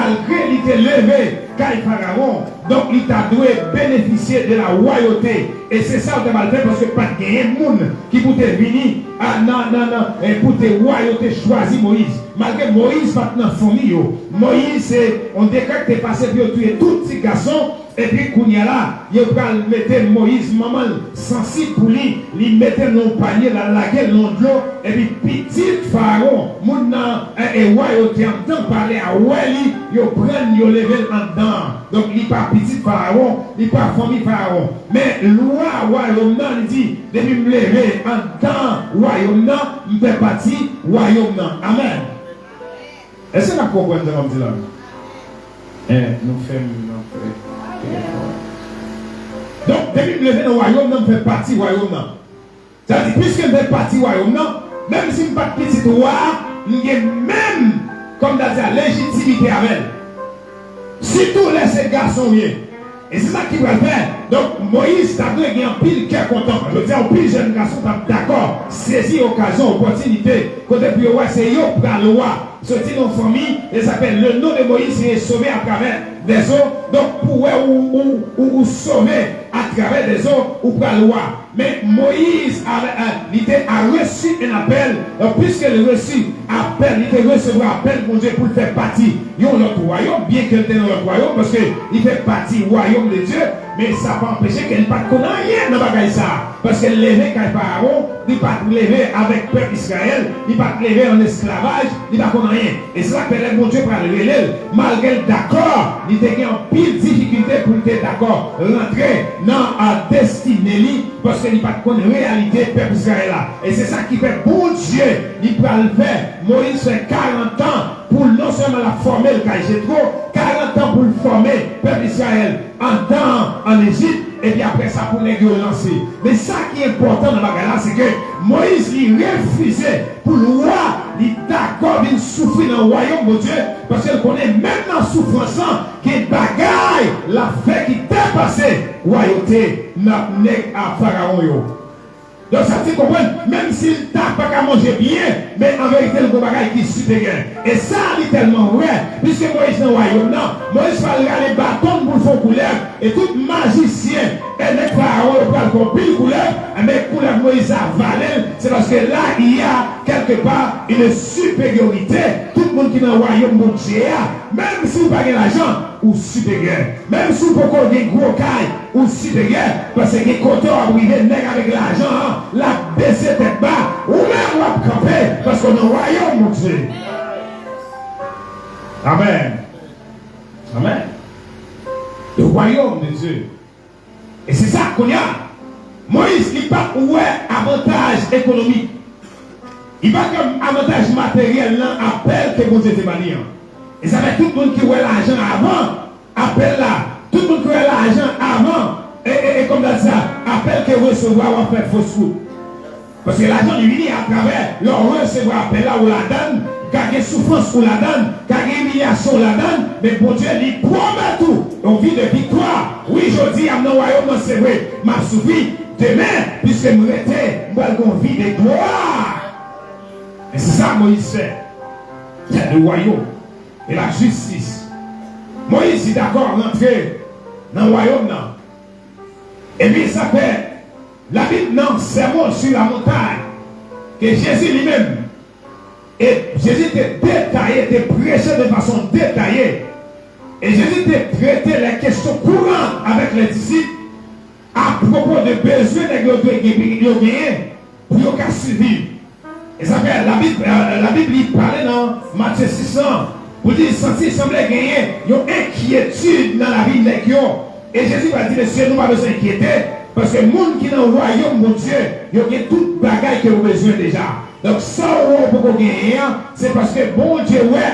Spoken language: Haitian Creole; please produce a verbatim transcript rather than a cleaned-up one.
malgre li te leve kay Farawon, donk li ta dwe benefisye de la royauté. E se sa yo te pral fè, paske pa t genyen moun ki pou te vini a, nan, nan, nan, e pou te wa yo te chwazi Moyiz. Malgre Moyiz pa t nan fanmi yo, Moyiz se yon dekrè ki te pase pou yo touye tout ti gason. Epi kounye a la, yo pral mete Moyiz, manman l sansib pou li, li mete l nan yon panye, l al lage l nan dlo, epi pitit Farawon, moun nan, e, e wa yo te anndan palè a, wè li, yo pran l, yo leve l anndan an. Donk, li pa pitit Farawon, li pa fanmi Farawon. Men lwa wayòm nan, li di, depi m leve anndan wayòm nan, m fè pati wayòm nan. Amèn. Èske n ap konprann sa m ap di la? En, nou fè m, nou fè telefòn. Donk, depi m leve nan wayòm nan, m fè pati wayòm nan. Sa vle di, piske m fè pati wayòm nan, menm si m pa t pitit wa a, m gen menm, kòm ta di a, lejitimite avè l. Sitou lè se gason w ye. E se sa ki pral fè. Donk, Moyiz ta dwe gen anpil kè kontan. Jodi a, anpil jèn gason t ap dakò sezi okazyon, opòtinite, kote pou yo wè se yo k pral wa. Soti nan yon fanmi, e sa fè le nom de Moïse est sauvé à travers des eaux. Donk, pou wè ou, ou, ou, ou sove atravè des eaux, ou pral wa. Men Moyiz, a, a, li te a resi un appel. Donk, piske l resi apèl, li te resevwa apèl Bondye pou l fè pati yon lòt wayòm, byenke l te nan lòt wayòm, paske li fè pati wayòm de Dye, men sa pa anpeche ke li pa t konn anyen nan bagay sa a. Paske l leve kay Farawon, li pa t leve avèk pèp Izrayèl, li pa t leve an esklavaj, li pa konn anyen. E se sa k fè lè Bondye pral rele l, malgre l dakò, li te gen anpil difikilte pou l te dakò rantre nan, a, destine li, paske li pa t konn reyalite pèp Izrayèl la. E se sa ki fè Bondye, li pral fè Moyiz fè karant an pou l non sèlman l ap fòme l kay Jetwo, karant an pou l fòme pèp Izrayèl anndan an, an Ejip, epi apre sa pou nèg yo lanse. Men sa ki enpòtan nan bagay la, se ke Moyiz li refize pou l wa, li dakò vin soufri nan wayòm Bondye, paske l konnen menm nan soufrans lan, gen bagay l ap fè ki depase wayote nan nèg a Farawon yo. Donk, sa vle di konprann, menm si l ta pa ka manje byen, men an verite, l gon bagay ki siperyè. E sa, li tèlman vrè, piske Moyiz nan wayòm nan, Moyiz pral rale baton l pou l fè yon koulèv, e tout majisyen e nèg Farawon yo pral fè yon pil koulèv, men koulèv Moyiz la vale l, se paske la, il y a quelque part une supériorité. Tout moun ki nan wayòm Bondye a, menm si w pa gen lajan, ou siperyè. Menm si w poko gen gwo kay, ou siperyè, paske gen kote w ap rive, nèg avèk lajan an, l ap bese tèt ba, ou menm w ap kanpe, paske w nan wayòm Bondye. Amèn. Amèn. Le royaume de Dieu. E se sa, kounye a, Moyiz, li pa t wè avantaj ekonomik. Li pa t wè avantaj materyèl nan apèl ke Bondye te ba li an. E sa fè tout moun ki wè lajan avan apèl la, tout moun ki wè lajan avan, e, e, e kòm nan sa, apèl ke resevwa w ap fè fos wout. Paske lajan li vini atravè lè w resevwa apèl la, ou ladann, ka gen soufrans ou ladann, ka gen imilyasyon ou ladann, men Bondye li pwomèt ou yon vi de viktwa. Wi, jodi a m nan wayòm nan, se vre, m ap soufri, demen, piske m rete, m pral gen yon vi de glwa. E se sa Moyiz fè. Il y a le royaume et la justice. Moyiz li dakò rantre nan wayòm nan. Epi sa fè Labib nan Sermon sur la montagne, ke Jezi li menm, e Jezi te detaye, te preche de fason detaye, e Jezi te trete les questions courantes avec les disciples à propos de bezwen nèg yo dwe gen, yo genyen pou yo ka siviv. E sa fè Labib, e, Labib li pale nan Matye sis lan, pou di, santi sanble genyen yon enkyetid nan lavi nèg yo. E Jezi pral di, mesye, nou pa bezwen enkyete, paske moun ki nan wayòm Bondye, yo gen tout bagay ke yo bezwen deja. Donk, sa w wè w poko genyen an, se paske Bondye wè